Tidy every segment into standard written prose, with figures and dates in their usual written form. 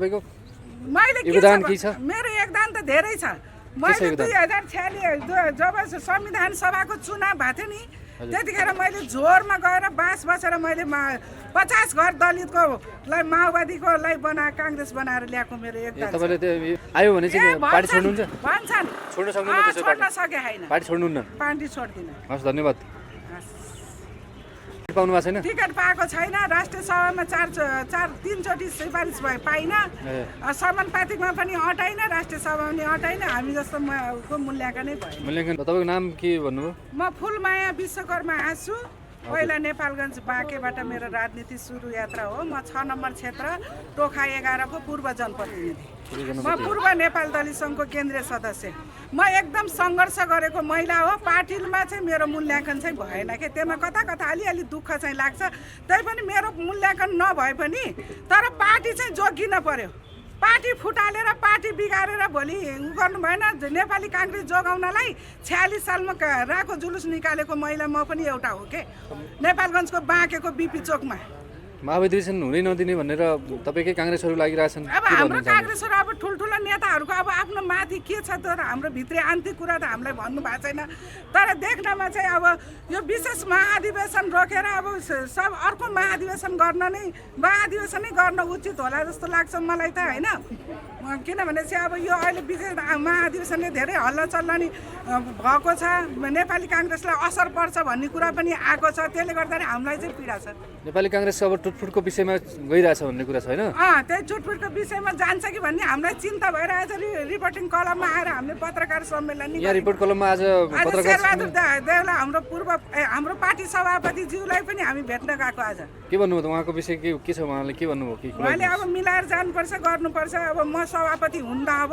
तपाईँको मैले योगदान के छ? मेरो योगदान त धेरै छ। मैले 2046 जब संविधान सभाको चुनाव भएको थियो नि, त्यतिखेर मैले झोरमा गएर बास बसेर मैले 50 घर दलितकोलाई माओवादीकोलाई काङ्ग्रेस बनाएर ल्याएको मेरो योगदान। तपाईँले त्यो आयो भने चाहिँ पार्टी छोड्नुहुन्छ? भन्छन् छोड्न सक्नुहुन्न? त्यसो छोड्न सके हैन, पार्टी छोड्नुहुन्न? पार्टी छोड्दिन। हस्, धन्यवाद। पाउनु भएको छैन? टिकट पाएको छैन। राष्ट्रिय सभामा 3 चोटि सिफारिस पाइन, समानुपातिकमा पनि अटाइन, राष्ट्रिय सभामा पनि अटाइन। हामी जस्तो को मूल्याङ्कनै भयो। मूल्याङ्कन तपाईँको नाम के भन्नुभयो? म फुलमाया विश्वकर्मा आँसु। पहिला नेपालगञ्ज बाँकेबाट मेरो राजनीति सुरु यात्रा हो। म 6 नम्बर क्षेत्र टोखा 11 को पूर्व जनप्रतिनिधि। म पूर्व नेपाल दलित सङ्घको केन्द्रीय सदस्य। म एकदम सङ्घर्ष गरेको महिला हो। पार्टीमा चाहिँ मेरो मूल्याङ्कन चाहिँ भएन के, त्यसमा कता कता अलिअलि दुःख चाहिँ लाग्छ। तैपनि मेरो मूल्याङ्कन नभए पनि तर पार्टी चाहिँ जोगिन पर्यो। पार्टी फुटालेर पार्टी बिगारेर भोलि उ गर्नु भएन। नेपाली काङ्ग्रेस जोगाउनलाई 46 सालमा राको जुलुस निकालेको महिला म पनि एउटा हो के। नेपालगञ्जको बाँकेको बिपी चोकमा महाधिवेशन हुनै नदिने भनेर तपाईँकै काङ्ग्रेसहरू लागिरहेछन्। अब हाम्रो काङ्ग्रेसहरू अब ठुल्ठुलो नेताहरूको अब आफ्नो माथि के छ तर हाम्रो भित्री आन्तरिक कुरा त हामीलाई भन्नु भएको छैन। तर देख्नमा चाहिँ अब यो विशेष महाधिवेशन रोकेर अब सब अर्को महाधिवेशन महाधिवेशनै गर्न उचित होला जस्तो लाग्छ मलाई त होइन। किनभने चाहिँ अब यो अहिले विशेष महाधिवेशनले धेरै हल्लाचल्ला नि भएको छ। नेपाली काङ्ग्रेसलाई असर पर्छ भन्ने कुरा पनि आएको छ। त्यसले गर्दाखेरि हामीलाई चाहिँ पीडा छ। नेपाली काङ्ग्रेस अब टुटफुटको विषयमा गइरहेछ भन्ने कुरा छ होइन? त्यही टुटफुटको विषयमा जान्छ कि भन्ने हामीलाई चिन्ता भइरहेछ। रिपोर्टिङ कलममा आएर हामीले पत्रकार सम्मेलन यहाँ रिपोर्ट कलममा आज शेरबहादुर देउला हाम्रो पार्टी सभापति ज्यूलाई पनि हामी भेट्न गएको। आज के भन्नुभयो त उहाँको विषय के छ? उहाँले के भन्नुभयो? उहाँले अब मिलाएर जानुपर्छ, गर्नुपर्छ। अब म सभापति हुँदा अब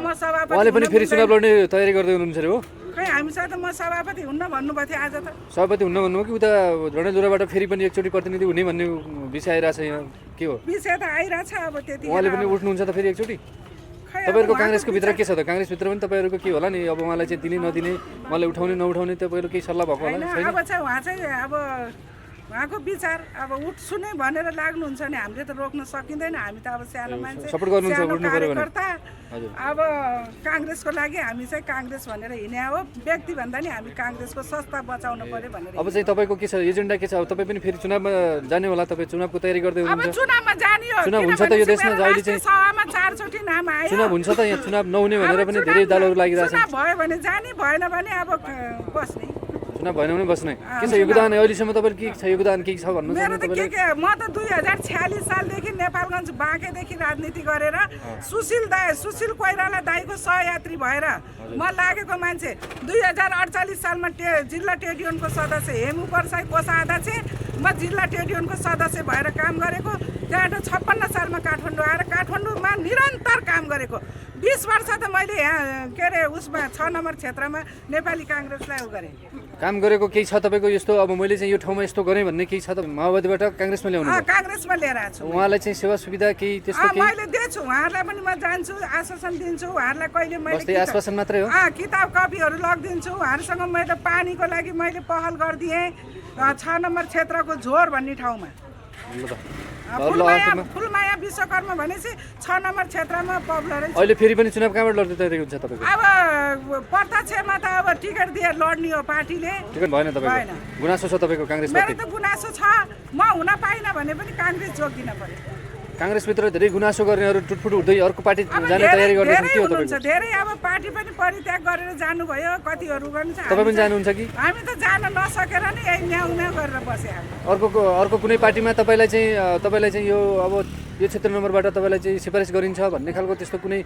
म सभापति उहाँले पनि फेरि चुनाव लड्ने तयारी गर्दै हुनुहुन्छ अरे हो? खै हामीसँग त म सभापति हुन्न भन्नुभएको थियो। आज त सभापति हुन्न भन्नुभयो कि उता डडेलधुराबाट फेरि पनि एकचोटि प्रतिनिधि हुने भन्ने विषय आइरहेछ यहाँ? के हो विषय त आइरहेछ। अब त्यति उहाँले पनि उठ्नुहुन्छ त फेरि एकचोटि? तपाईँहरूको काङ्ग्रेसको भित्र के छ त? काङ्ग्रेसभित्र पनि तपाईँहरूको के होला नि? अब उहाँलाई चाहिँ दिने नदिने, उहाँलाई उठाउने नउठाउने तपाईँहरू केही सल्लाह भएको होला? अब चाहिँ उहाँ चाहिँ अब उहाँको विचार अब उठ्छु नै भनेर लाग्नुहुन्छ भने हामीले त रोक्न सकिँदैन। हामी त अब सानो मान्छे, सपोर्ट गर्नुहुन्छ, उठ्नु पर्यो भने। अब काङ्ग्रेसको लागि हामी चाहिँ काङ्ग्रेस भनेर हिँडे हो। व्यक्ति भन्दा नि हामी काङ्ग्रेसको सत्ता बचाउनु पर्यो भनेर। अब चाहिँ तपाईँको के छ एजेन्डा? के छ? अब तपाईँ पनि फेरि चुनावमा जाने होला? तपाईँ चुनावको तयारी गर्दै अब हुनुहुन्छ? चुनावमा जाने हो। चुनाव हुन्छ त यो देशमा जहिले चाहिँ? सभामा 4 चोटि नाम आयो। चुनाव हुन्छ त यहाँ? चुनाव नहुने भनेर पनि धेरै दलहरू लागिरहेछन्। चुनाव भयो भने जाने, भएन भने अब बस्ने। चुनाव भएन भने बस्ने। के छ योगदान अहिलेसम्म तपाईँको? के छ योगदान? के छ भन्नु? मेरो त म त 2046 सालदेखि नेपालगञ्ज बाँकेदेखि राजनीति गरेर सुशील कोइराला दाईको सहयात्री भएर म लागेको मान्छे। 2048 सालमा जिल्ला ट्रेड युनियनको सदस्य, हेमु पर्साई कोषाध्यक्ष, म जिल्ला ट्रेड युनियनको सदस्य भएर काम गरेको। त्यहाँबाट 56 सालमा काठमाडौँ आएर काठमाडौँमा निरन्तर काम गरेको। 20 वर्ष त मैले यहाँ के अरे उसमा 6 नम्बर क्षेत्रमा नेपाली काङ्ग्रेसलाई उ गरेँ। काम गरेको केही छ तपाईँको यस्तो? अब मैले चाहिँ यो ठाउँमा यस्तो गरेँ भन्ने केही छ त? माओवादीबाट काङ्ग्रेसमा ल्याउनु? काङ्ग्रेसमा लिएर आएको छु। उहाँलाई चाहिँ सेवा सुविधा केही त्यस्तो केही? मैले दिन्छु उहाँहरूलाई पनि। म जान्छु, आश्वासन दिन्छु उहाँहरूलाई। कहिले मैले आश्वासन मात्रै हो? किताब कपीहरू लगिदिन्छु उहाँहरूसँग। मैले पानीको लागि मैले पहल गरिदिएँ 6 नम्बर क्षेत्रको झोर भन्ने ठाउँमा। फुलमाया विश्वकर्मा भनेपछि 6 नम्बर क्षेत्रमा पपुलर। अहिले फेरि पनि चुनाव कहाँबाट लड्ने तयारी हुन्छ तपाईँको? अब प्रत्यक्षमा त अब टिकट दिएर लड्ने हो पार्टीले। टिकट भएन तपाईँको? गुनासो छ तपाईँको काङ्ग्रेसमा? मेरो त गुनासो छ। म हुन पाइनँ भने पनि काङ्ग्रेस जोगिन पर्यो। काङ्ग्रेसभित्र धेरै गुनासो गर्नेहरू टुटफुट हुँदै अर्को पार्टी जाने तयारी गर्दैछन् के हो तपाईँको? धेरै अब पार्टी पनि परित्याग गरेर जानुभयो। कतिहरू गर्नुहुन्छ। तपाईँ पनि जानुहुन्छ कि? हामी त जान नसकेर नि यही न्याउ गरेर बसे। अर्को कुनै पार्टीमा तपाईँलाई चाहिँ यो अब यो क्षेत्र नम्बरबाट तपाईँलाई चाहिँ सिफारिस गरिन्छ भन्ने खालको त्यस्तो कुनै